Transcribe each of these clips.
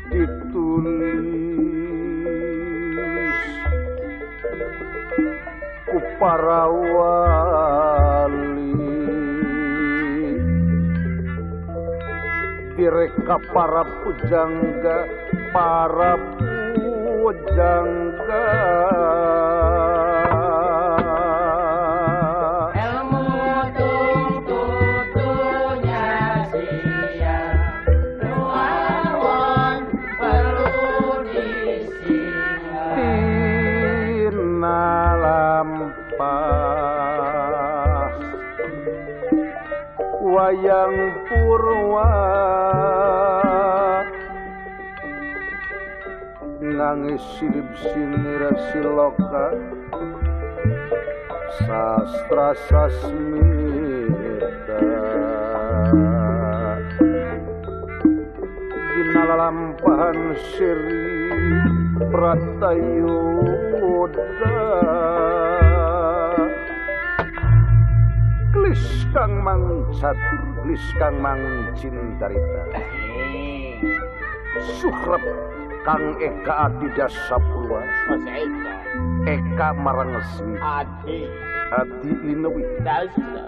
Ditulis ku para wali, direka para pujangga, para pujangga. Wayang purwa nangis silip sinira siloka sastra sasmita dina lalampahan Sri Pratayuda. Glis kang mangun catur, glis kang mangun cintarita. Suhrep kang eka adidasa purwa, eka marang swi, adi adi linewi,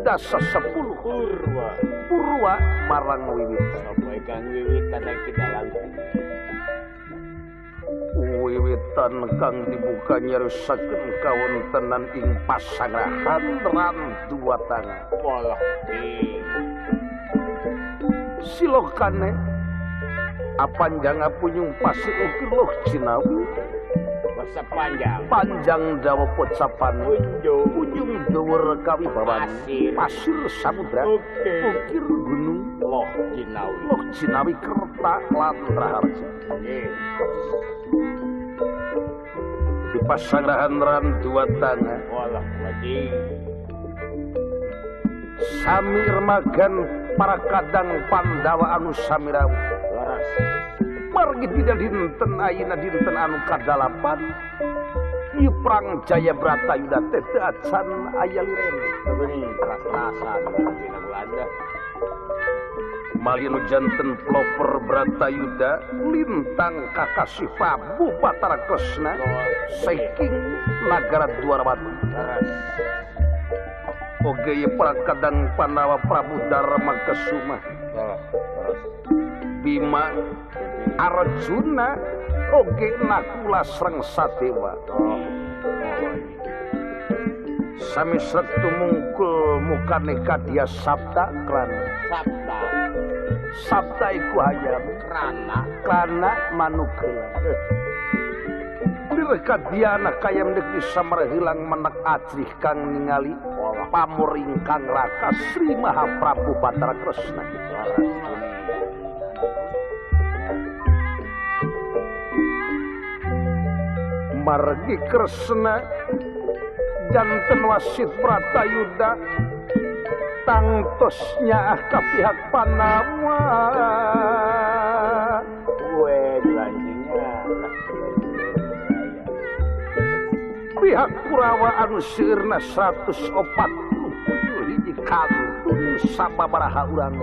dasa 10 purwa, purwa marang wiwit. Sapa kang wiwitan iki dalam wiwitan kang dibuka nyarusaken kawontenan ing pasangrahan ran dua tangan. Walah silokane apanjang apunyung pasir ukir loh cinawi. Basa panjang panjang dawa pocapane unjung unjung dhuwur kawibawan pasir, pasir samudra ukir gunung loh cinawi, loh cinawi kerta lan raharja. Di pasangrahan ran dua tangan. Walah wajib sami remagan para kadang Pandawa anu sami rawuh. Leres. Margi tidak dinten ayeuna dinten anu kadalapan ieu perang Jayabrata Yuda teh teu acan aya liren. Beuni keras-kerasan dina Belanda. Malih nu janten pelopor Bratayuda lintang kakasih Prabu Batara Kresna saking nagara Dwarawati. Leres. Oge ieu para kadang Pandawa Prabu Darma Kesuma. Leres. Bima Arjuna oge Nakula sareng Sadewa. Sami sreg tumungkul mukane kadya Sabta Krana. Sabta. Sabta iku hayam krana, krana manugela. Lir kadyana kayam dek disamar hilang menek ajrih kang ningali pamor ingkang raka Sri Mahaprabu Batara Kresna. Margi Kresna janten wasit Pratayuda tangtos nyaah ka pihak Pandawa. Kue lanjingnya pihak Kurawa anu seueurna 147 hiji kantun sababaraha urang.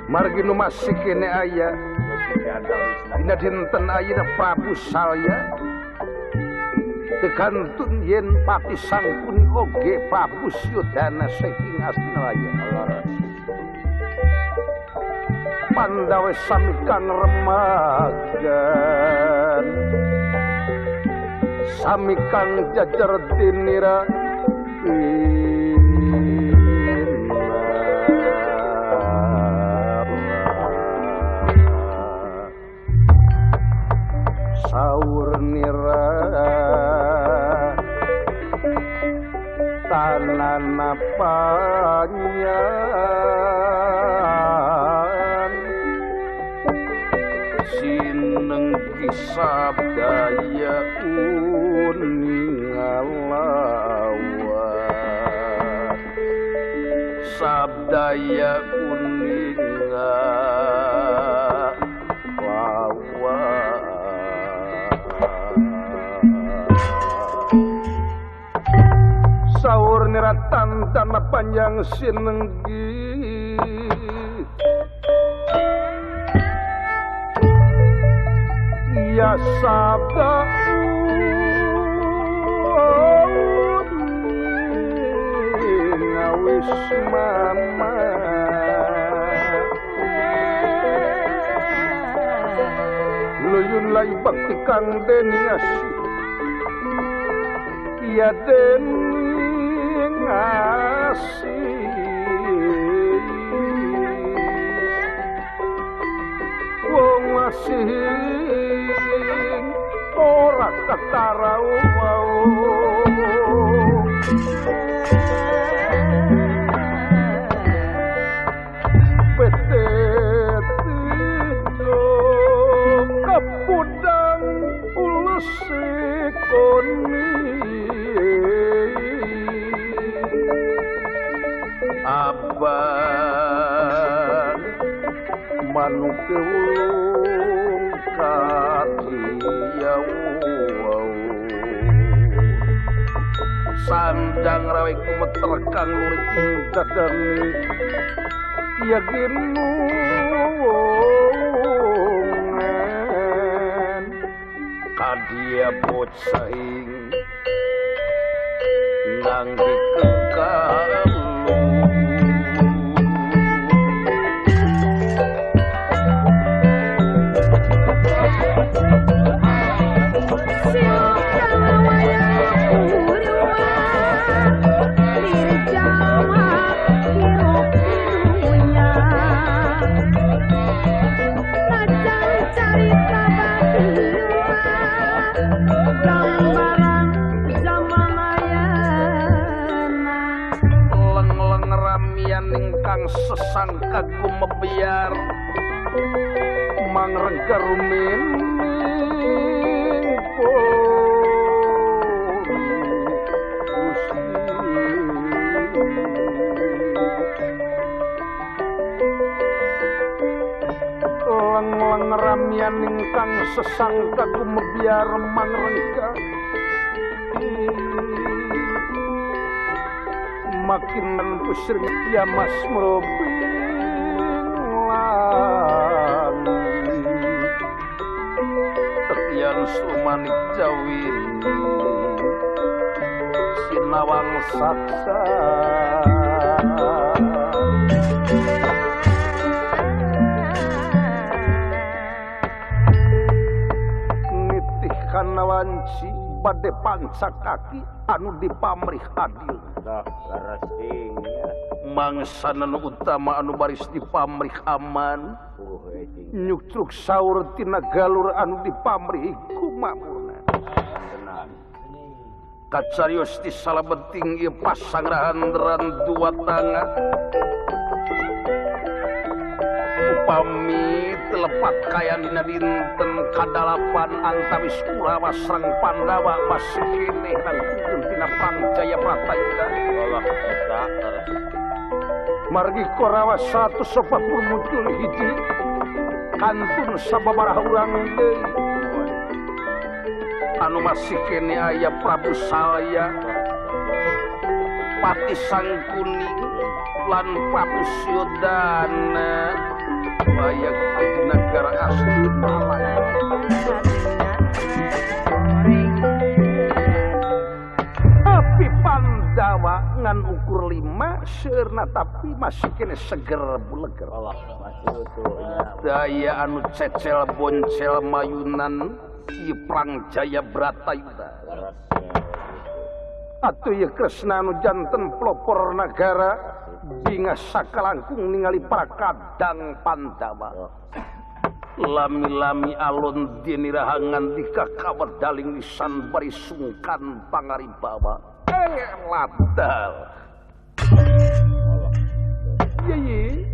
Margi nu masih kene aya dina dinten ayeuna Prabu Salya tekantun yen pati sangkuni oge Prabu Suyodana saking Astinalaya. Pandawa sami kang remagan, sami kang jajar dinira saur nira tanana panjang sineng kisabdaya uningalawan. Sabdaya uninga wawa Saur niratan tanah panjang sinenggi Ya sabda wis mama Luyun lai bakti kang deni ngasih Ya deni ngasih Wong asing ora ketara wau Kepudang ulese koni Abang manuk wong kadiyau Sandang rawe kumeter kang lurik ing dadane Ya ginungan Kadia bocahing nangge kekalu Ingkang sesangka gumebyar mangrengga rumining pun Gusti Leng-leng ramian ingkang sesangka gumebyar mangrengga Makin pusring ya Mas Mrobing langi Tetian sumanik jawini Sinawang saksa Nitih kana wanci bade pancak kaki anu dipamrih adil. Mangsa anu utama anu baris dipamrih aman nyuktruk saur tina galur anu dipamrih kumamurna. Kacarios di salabeting ieu pasangrahan ran dua tangan upami telepat kayan dina dinten kadalapan antawis Kurawa sareng Pandawa masih keneh nangkukeun tina perang Jayabrata. Margi Korawa 140 muncul hiji kantun sababaraha urang deui anu masih keneh aya Prabu Salya Pati Sangkuni lan Prabu Suyodana aya di negara asli Malaya. Tapi Pandawa ngan ukur 5 seueurna tapi masih kene seger buleger. Daya anu cecel boncel mayunan ieu perang Jayabrata Yuda. Atuh ieu Kresna anu janten pelopor nagara bingah sakalangkung ningali para kadang Pandawa. Lami-lami alun dinirahangan di kakawedaling lisan bari sungkan pangaribawa. Ladal. Yayi.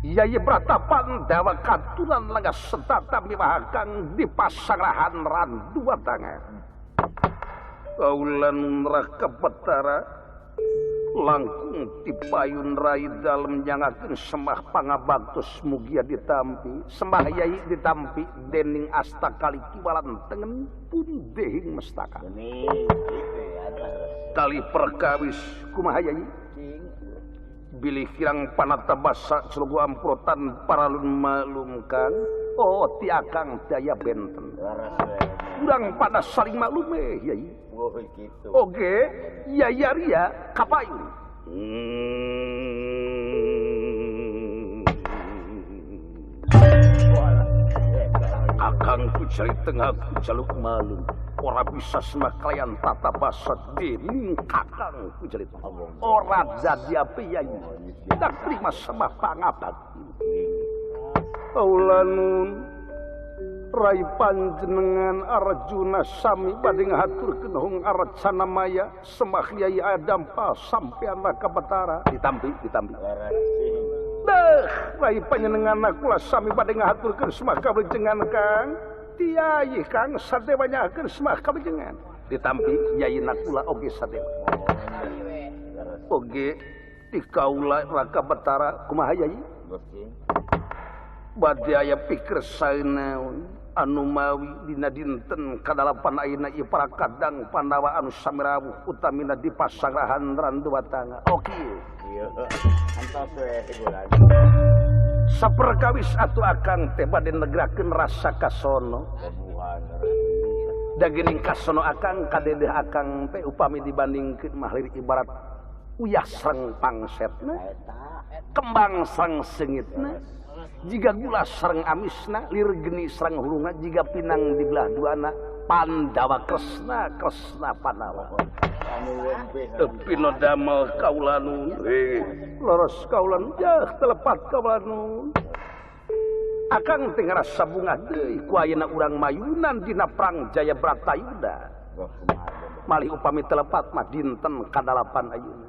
Yayi Brata Pandawa katuran langga setata miwahakang di pasangrahan randu tangan. Kaulan neraka Betara Langkung tipayun rai dalem nyangakeun semah pangabaktos mugia ditampi sembah yai ditampi dening asta kali kiwalan tengen pun dehing mestaka. Tali perkawis kumaha yai bilih kirang panata basa celugu amprotan paralun malumkan oh ti akang daya benten urang pada saling maklume yai. Oke, ya ya kapayun. Akang ku cari tengah ku jaluk malum. Ora bisa semakalayan tata basa dening kakang ku cari ora jadi apa yai. Tak terima sama pangabakti. Aulanun Rai panjenengan Arjuna sami badhe ngahaturkeun hong Arjana Maya semah Yai Adampa sampean Raka Batara ditampi ditampi. Deh rai panjenengan kula sami badhe ngahaturkeun semah kawilujengan Kang. Tiai Kang sadewa nyahakeun semah kawilujengan. Ditampi Yai Nakula oge sadewa. Oge ti kaula Raka Batara kumaha Yai? Badhe aya pikir saenaon anu mawi dina dinten kadalapan ayeuna ieu para kadang Pandawa anu sami rawuh utamina di pasangrahan Randuwatanga. Oke. Ieu antos we gulan. Saperkawis atuh akang teh bade negrakeun rasa kasono. Da geuning kasono akang kadedeh akang teh upami dibandingkeun mah lirik ibarat uyah sareng pangsetna, kembang sareng seungitna. Jika gula sareng amisna, lir geni sareng hurungna, jika pinang di belah duana, Pandawa Kresna, Kresna Pandawa. Tepi no damel kaulanun, loros kaulanun, jah telepat kaulanun. Akang teh ngarasa bungah deui ku ayeuna urang mayunan dina perang Jaya Bratayuda. Malih upami telepat mah dinten kadalapan ayeuna.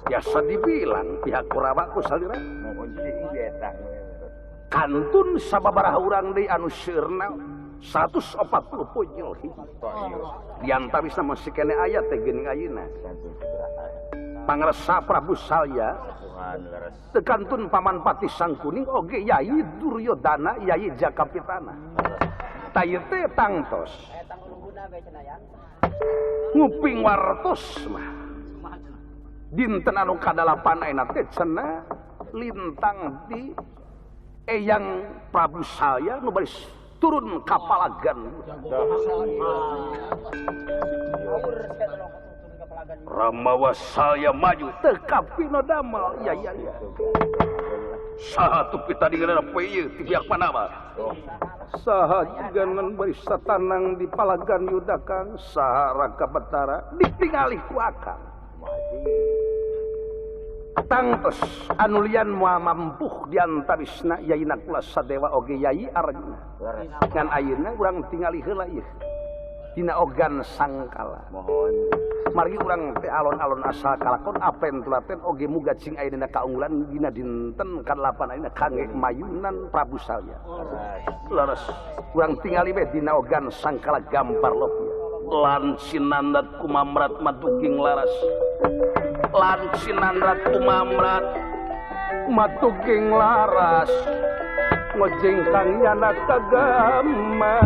Biasa dibilang pihak Kurawa ku salira. Kantun sababaraha urang deui anu seueurna 140 pojol hiji. Diantawisna masih keneh aya teh geuning ayeuna. Pangresa Prabu Salya teu kantun Paman Patih Sangkuning oge Yai Duryodana Yai Jakapitana. Tah ieu teh tangtos. Nguping wartos mah. Dinten anu kadalapan ayeuna teh cenah lintang di Eyang Prabu Salya nu baris turun ka palagan. Ramawa Salya maju teu kapino damel ya ya ya. Saha tuh pitadingan poe ieu ti pihak Pandawa? Saha jiganan baris satanang di palagan Yudakan, saha Raka Batara ditingali ku akang. Tangtos anu lian moal mampuh diantawisna Yai Nakula Sadewa oge Yai Arjuna. Ngan ayeuna urang tingali heula ieu dina ogan sangkala. Mari urang teh alon-alon asal kalakon apen tulaten oge muga cing aya dina kaunggulan dina dinten kadalapan ayeuna kangge mayunan Prabu Salya. Leres urang tingali we dina ogan sangkala gambar lopia. Lan sinandat kumamrat matuging laras. Lan sinandat kumamrat matuging laras. Ngojeng kang yana kagama.